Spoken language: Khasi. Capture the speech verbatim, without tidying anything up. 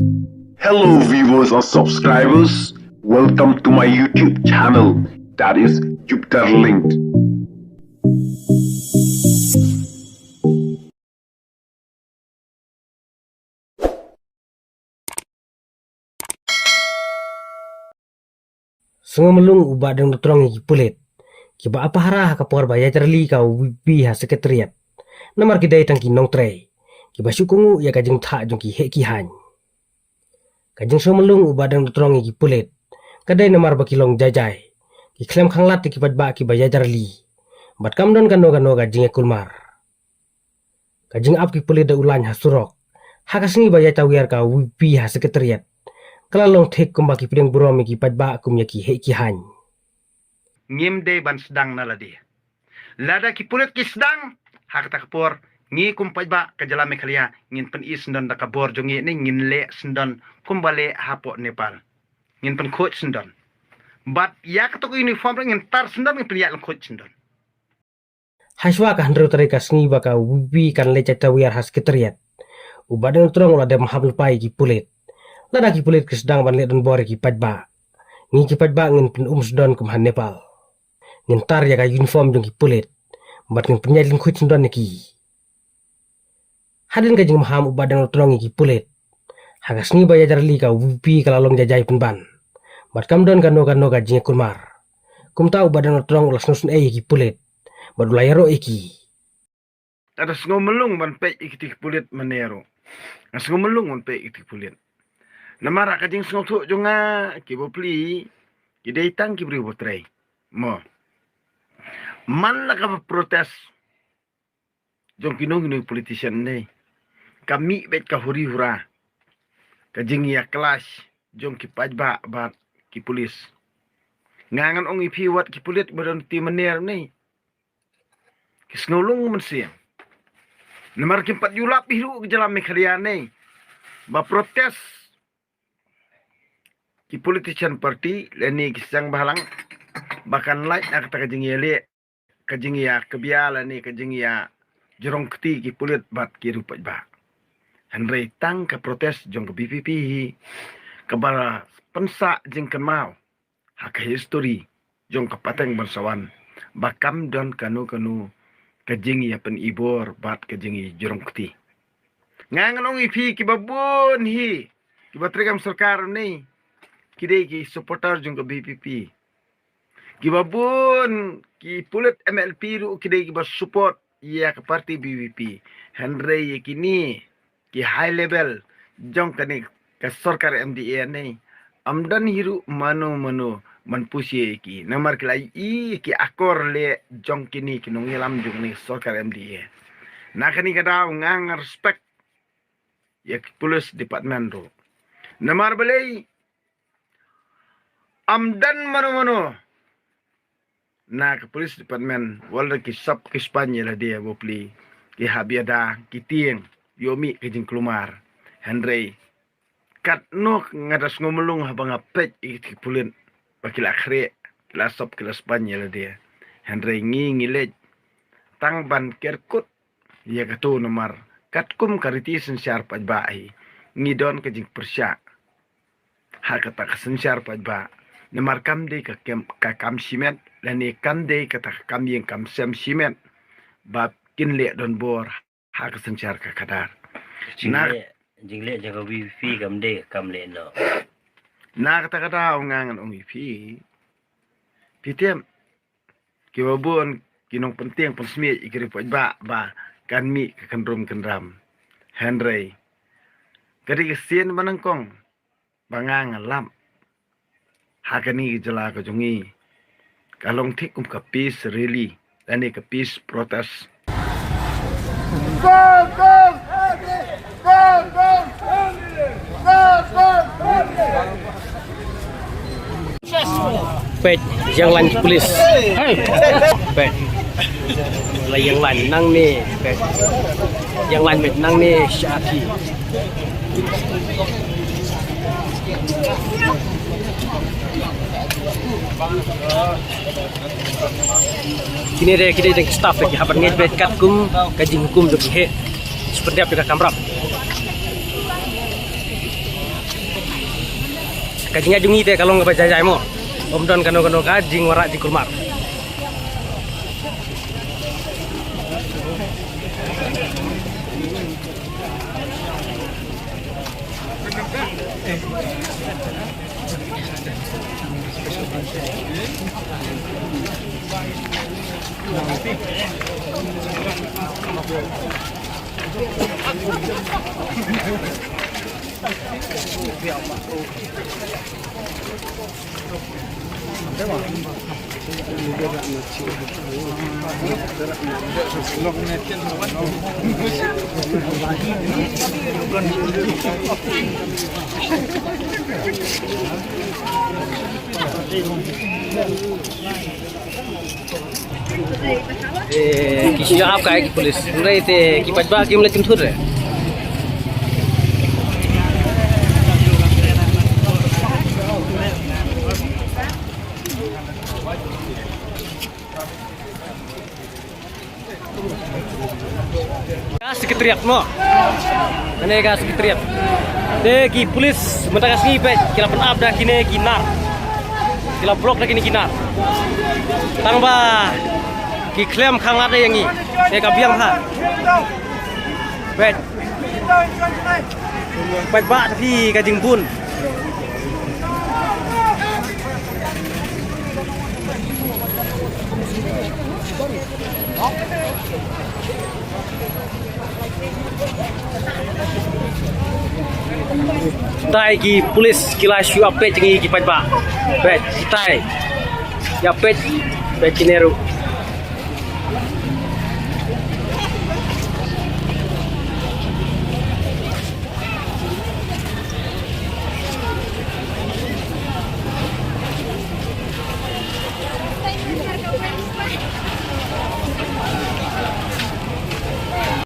Hello viewers and subscribers, welcome to my YouTube channel, that is Jupiter Linked. Sngewmlung u Bah Dang Dotrong ïa ki pulit kiba ap pahara ha ka por ba ïaid rally ka VPP ha Secretariat. Namar ki dei tang ki nongtrei kiba shu kohnguh ïa ka jingthah jong ki heh ki haiñ. Ka jingsngewmlung u Bah Dang Dotrong ïa ki pulit ka dei namar ba ki long jai jai, ki khlem khang lad ïa ki paidbah kiba ïaid rally. Bad kam don kano kano ka jingïakulmar. Ka jingap ki pulit da u lain ha surok ha ka sngi ba ïaid tawiar ka VPP ha Secretariat ka la long thik kumba ki pdiang burom ïa ki paidbah kum ïa ki heh ki haiñ. Ngim dei ban sdang na lade. Lada ki pulit ki sdang, ha kata ka por ngi kum paidbah ka jylla Meghalaya ngin pyni syndon da ka bor jong ngi ne ngin leh syndon kumba leh hapoh Nepal. Ngin pynkhuid syndon. Bad ïa kato ka uniform ruh ngin tar syndon, ngin pynïaid lyngkhuid syndon. Hashwa ka hynriew tarik ka sngi ba ka VPP kan leit ïaid tawiar ha Secretariat, u Bah Dang Dotrong u la dep maham lypa ïa ki pulit. Lada ki pulit ki sdang ban leh donbor ïa ki paidbah, ngi ki paidbah ngin pyn-um syndon kum ha Nepal. Ngin tar ïa ka uniform jong ki pulit bad ngin pynïaid lyngkhuid syndon ïa ki. Hadien ka jingmaham u Bah Dang Dotrong ïa ki pulit, ha ka sngi ba ïaid rally ka VPP ka la long jai jai pynban bad kam don kano kano ka jingïakulmar. Kumta u Bah Dang Dotrong u la sngewsynei ïa ki pulit bad u la ïaroh ïa ki. Nga da sngewmlung ban peit ïa kiti ki pulit mynne ruh. Nga sngewmlung ban peit ïa kiti ki pulit. Namar ha ka jingsngewthuh jong nga, ki bapli ki dei tang ki briew batrei. Mo. Man la kaba protest jong kino kino ki politician ne, ka mih beit ka huri hura, ka jingïa clash jong ki paidbah bad ki pulit. Nga ngan ong ïa phi, wat ki pulit ba don te mynne ne, ki sngewlung mynsiem. Namar kim pat ïulap hi ruh ka jylla Meghalaya ne ba protest ki politician party lane ki seng bhalang ba kan lait na kata ka jingïaleh, ka jingïakbia lane ka jingïajrong kti ki pulit bad ki riew paidbah. Hynrei tang ka protest jong ka VPP hi kaba pynsah jingkynmaw ha ka history jong ka pateng ban sa wan ba kam don kano kano ka jingïapynibor bad ka jingïajrong kti. Nga ngan ong ïa phi, kiba bun hi kiba trei kam sorkar ne, ki dei ki supporter jong ka VPP. Kiba bun ki pulit MLP ruh ki dei kiba support ïa ka party VPP. Hynrei ïa kine ki high level jong kane ka sorkar MDA ne, ym don hi ruh mano mano ban push ïa ki. Namar ki la ïohi ïa ki akor leh jong kine ki nongïalam jong kane ka sorkar MDA. Na kane ka daw nga ngan respect ïa ki police department ruh. Namar balei, ym don mano mano na ka police department wat la ki sop ki spaiñ ïa lade, bapli, ki hap ïada, ki tieng, ïoh mih ka jingkulmar. Hynrei katno nga da sngewmlung haba nga peit ïa ki pulit ba ki la khreh, ki la sop, ki la spaiñ ïa lade. Hynrei ngi ngi leit tang ban kerkut ïa kato namar katkum ka riti synshar paidbah hi, ngi don ka jingpyrshah ha kata ka synshar paidbah. Namar kam dei ka kem, ka kam shimet lane kam dei kata ka kam ïing kam sem shimet ba kin leh donbor ha ka synshar ka khadar. Na jingleh, jingleh jong ka VPP kam dei ka kam leh noh. Na kata ka daw nga ngan ong ïa phi, phi tip, kiba bun ki nongpynthiang pynsmiej ïa ki riew paidbah ba kan mih ka kynrum kynram. Hynrei ka dei ka sien ba nyngkong ba nga nga lap ha kane ka jylla ka jong ngi ka long thik kum ka peace rally lane ka peace protest. Peit, ïeng lain ki pulit. Peit. La ïeng lain nangne. Peit. Ïeng lain, peit, nangne sha ki. Kine de, kine de ki staff de ki hap ban ngeit beit katkum ka jinghukum jong ki heh. Shu pyndep ïa ka kamram. Ka jingïaid jong ngi te ka long kaba jai jai mo. Ym don kano kano ka jingwanrah jingkulmar. Eh, ki shu ap kai ki pulit. Hynrei te ki paidbah kim leit kynthut re. Ka secretariat mo. Kane ka secretariat. Te ki pulit mynta ka sngi peit ki la pynap da kine ki nar. Ki la block da kine ki nar. Tang ba ki khlem khang lad ïa ngi. Te ka biang ha. Peit. Peit ba phi ka jingbun. Dei ki pulit ki la shu ap peit ngi ki paidbah. Peit, dei. Ïa peit, peit kine ruh.